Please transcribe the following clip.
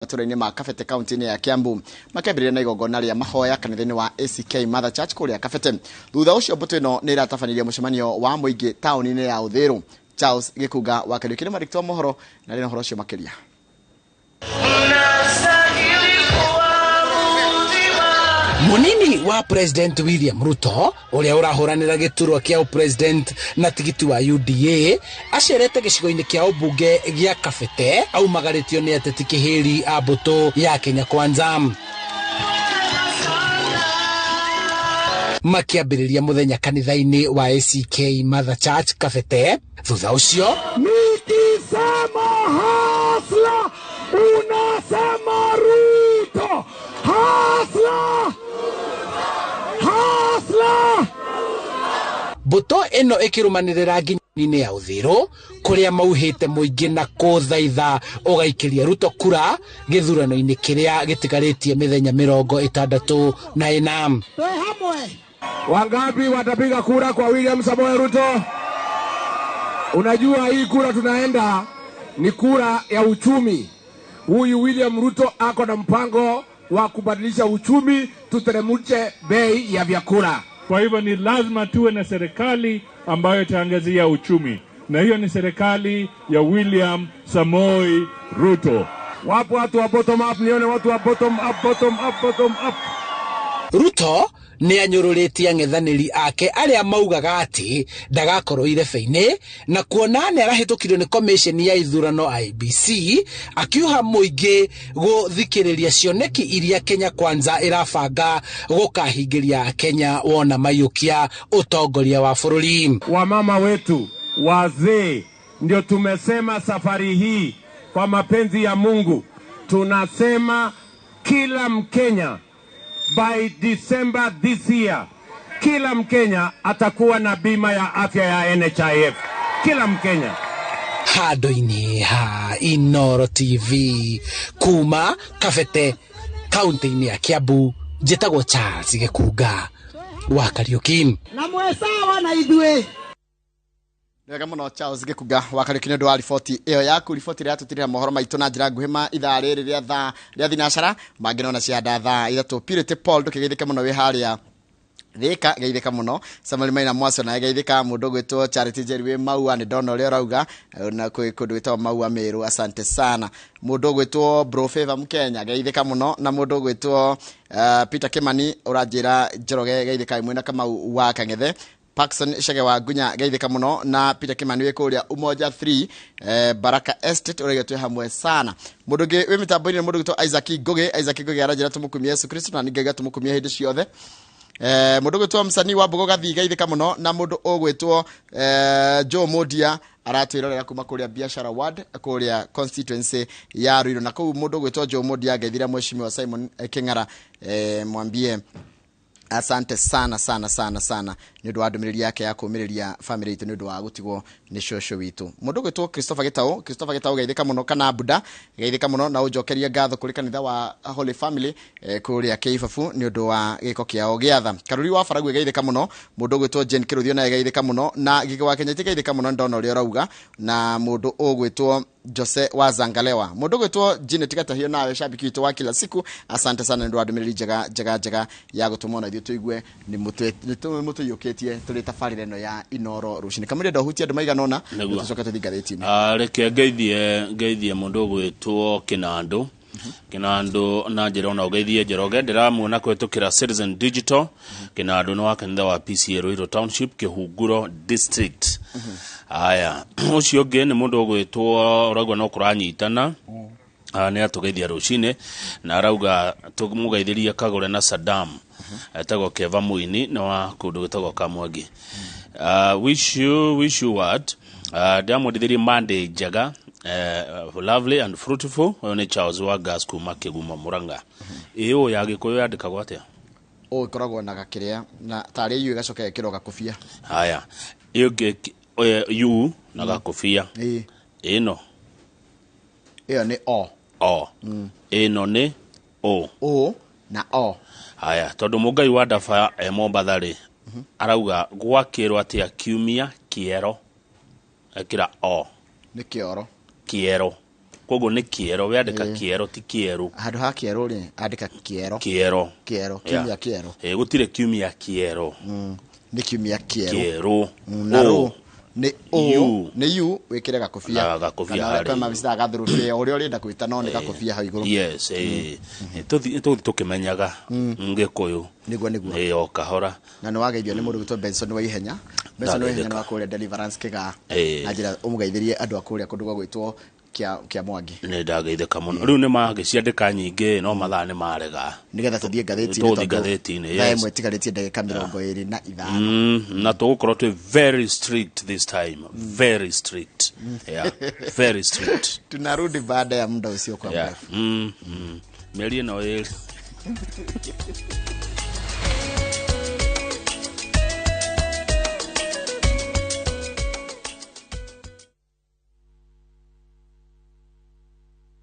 Matũra-inĩ ma Kabete kaunti-inĩ ya Kiambu makĩambĩrĩria na igongona rĩa mahoya kanitha-inĩ wa ACK Mother Church kũrĩa Kabete. Thutha ũcio mbũtũ ĩno nĩ ĩratabanirie mũcemanio wa mũingĩ taũni-inĩ ya Uthiru. Charles Gĩkunga wa Kariũki nĩ mwandĩki wa mohoro na arĩ na ũhoro ũcio makĩria. Munini wa President William Ruto ũrĩa ũrahũranĩra gĩturwa kĩa ũpresident na tigiti wa UDA acerete gĩcigo-inĩ kĩa ũmbunge gĩa Kabete aumagarĩtio nĩ ateti kĩhĩri a mbũtũ ya Kenya Kwanza. Makĩambĩrĩria mũthenya kanitha-inĩ wa ACK Mother Church Kabete. Thutha ũcio Nikisema hasla unasema Ruto, hasla hasla. Mbũtũ ĩno ĩkĩrũmanĩrĩra nginya ya Uthiru kũrĩa mauhĩte mũingĩ na kũthaitha ũgaikĩria Ruto kura gĩthurano-inĩ kĩrĩa gĩtigarĩtie mĩthenya 64. Wangapi watapiga kura kwa William Samoei Ruto? Unajua hii kura tunaenda ni kura ya uchumi. Huyu William Ruto ako na mpango wa kubadilisha uchumi, tuteremshe bei ya vyakula. Kwa hivyo ni lazima tuwe na serikali ambayo itaangazia uchumi, na hiyo ni serikali ya William Samoei Ruto. Wapo watu wa bottom up, nione watu wa bottom up, bottom up, bottom up. Ruto nĩ anyũrũrĩtie ang'ethanĩri ake arĩa maugaga atĩ ndagakorwo irebe-inĩ na kuona nĩ arahĩtũkirio nĩ commission ya ithurano IEBC akiuha mũingĩ gũthikĩrĩria cioneki iria Kenya Kwanza ĩrabanga gũkahingĩria Kenya wona maiyũkia ũtongoria wa bũrũri. Wamama wetu wazee, ndio tumesema safari hii kwa mapenzi ya Mungu tunasema kila Mkenya by December this year, kila Mkenya atakuwa na bima ya afya ya NHIF. Kila Mkenya. Handũ-inĩ ha Inooro TV kuma Kabete kaunti-inĩ ya Kiambu, njĩtagwo Charles Gĩkunga wa Kariũki. Na mwesawa na ithuĩ. Wega mũno Charles Gĩkunga wa Kariũki nĩ ũndũ wa riboti ĩyo yaku, riboti ĩrĩa yatũtirĩra mohoro maitũ na njĩra nguhĩ ma ithaa rĩrĩ rĩa thaa rĩa thinacara mangĩ nona cianda thaa 3. Purity Paul ndũkĩgeithĩke mũno wĩ harĩa Thika, geithĩka mũno. Samuel Maina Mwaso naye geithĩka. Mũndũ ũgwĩtwo Charity Njeri wĩ Maua nĩ ndona ũrĩa ũrauga na kwĩ kũndũ gwĩtagwo Maua Meru, asante sana. Mũndũ ũgwĩtwo Bro Favor Mkenya geithĩka mũno, na mũndũ ũgwĩtwo Peter Kimani ũranjĩra Njoroge geithĩka mwena Kamau wa Kang'ethe. Parkson Chege wa Ngunya geithĩka mũno, na Peter Kimani wĩ kũrĩa Umoja 3 Baraka Estate ũrĩa twĩ hamwe sana. Mũndũ ũngĩ wĩ mĩtambo-inĩ nĩ mũndũ ũgwĩtwo Isaac Ngũgĩ. Isaac Ngũgĩ aranjĩra tũmũkumie Yesu Kristo na ningĩ tũmũkumie hĩndĩ ciothe. Mũndũ ũgwĩtwo msanii wa Mbogo Gathii geithĩka mũno, na mũndũ ũgwĩtwo Joe Modia aratwĩrorera kuma kũrĩa Biashara Ward kũrĩa constituency ya Ruiru, na kũu mũndũ ũgwĩtwo Joe Modia ngeithĩra mheshimiwa Simon King'ara, mwambie asante sana sana sana sana nĩ ũndũ wa ndũmĩrĩri yake ya kũũmĩrĩria family itũ nĩ ũndũ wa gũtigwo nĩ cũcũ witũ. Mũndũ ũgwĩtwo Christopher Gĩtaũ, Christopher Gĩtaũ geithĩka mũno, kana Buda geithĩka mũno, na ũnjokerie ngatho kũrĩ kanitha wa Holy Family kũrĩa Kĩibabu nĩ ũndũ wa gĩko kĩao gĩa tha. Karuri wa Baragwi geithĩka mũno, mũndũ ũgwĩtwo Jane Kĩrũthio naye geithĩka mũno, na Gĩgĩ wa Kenya geithĩka mũno, ndona ũrĩa ũrauga, na mũndũ ũgwĩtwo Jose wa Zangalewa, mũndũ ũgwĩtwo Janet Gatahio nawe shabiki witũ wa kila siku, asante sana nĩ ũndũ wa ndũmĩrĩri njega njega njega ya gũtũma ona ithuĩ tũigue nĩ mũtũiyũkĩtie tũrĩ tabarĩra ĩno ya Inooro rũcinĩ. Kamũira ndohutie andũ maigana ũna, tũcoke tũthiĩ ngathĩti-inĩ. Reke ngeithie mũndũ ũgwĩtwo Kĩnandũ. Kĩnandũ na njĩra ona ũgeithie Njoroge, ndĩramuona kũhĩtũkĩra Citizen Digital. Kĩnandũ nĩ wa kanitha wa PCA Ruiru Township, Kĩhunguro District. Aya, ũcio ũngĩ nĩ mũndũ ũgwĩtwo ũrauga no kũranyitana. Nĩ atũgeithia rũcinĩ na arauga tũmũgeithĩrie Kagũre na Saddam. Etagwo Keva Muini nĩ wa kũndũ gwĩtagwo Kamwangi. Wish you what? Ndĩramwendithĩrie Monday njega, lovely and fruitful. Ũyũ nĩ Charles wa Gas kuma Kĩgumo Mũrang'a. Ĩĩ ya Gĩkũyũ yandĩkagwo atĩa? Ũ ĩkoragwo na gakĩrĩa na tarĩ yu ĩgacoka ĩkĩrwo gakũbia. Haya, ĩyo ĩngĩ U na gakũbia. Ĩno ĩyo nĩ O. O. Ĩno nĩ O. O na O. Haya, tondũ Mũngai wa Ndaba e Mombatha rĩ, arauga gwakĩrwo atĩa kiumia kĩero. Ekĩra O. Nĩ kĩoro. Kĩero. Koguo nĩ kĩero, wandĩka kĩero, ti kĩerũ. Handũ ha kĩerũ rĩ, andĩka kĩero. Kĩero. Kĩero, kiumia kĩerũ. Gũtirĩ kiumia kĩero. Nĩ kiumia kĩerũ. Kĩerũ. Na rũ nĩ o. U. Nĩ u, wĩkĩre gakobia. Na gakobia kana harĩa ũrĩa igũrũ. mabicitaga gathurubĩ, ũrĩa ũrenda gwĩta, no nĩ gakobia hau igũrũ. Yes, tũthiĩ tũkĩmenyaga Gĩkũyũ. Nĩguo, nĩguo. O kahora. Na nĩ wageithio nĩ mũndũ gwĩtwo Benson wa Ihenya. Benson wa Ihenya nĩ Ndageithĩka. wa kũrĩa Deliverance Kĩgaa. Na njĩra ũmũgeithĩrie andũ a kũrĩa kũndũ gwa gwĩtwo kĩa Mwangi. Nĩ ndageithĩka mũno. Rĩu nĩ magĩciandĩka nyingĩ, no mathaa nĩ marega. Nĩgetha tũthiĩ ngathĩti-inĩ. Tũthiĩ Tondũ ngathĩti-inĩ, thaa yes. 1 ĩtigarĩtie ndagĩka 25. Na tũgũkorwo twĩ very strict this time, very strict, yeah, very strict. Tunarudi baada ya muda usiokuwa mrefu. Mĩeri ĩno ĩrĩ.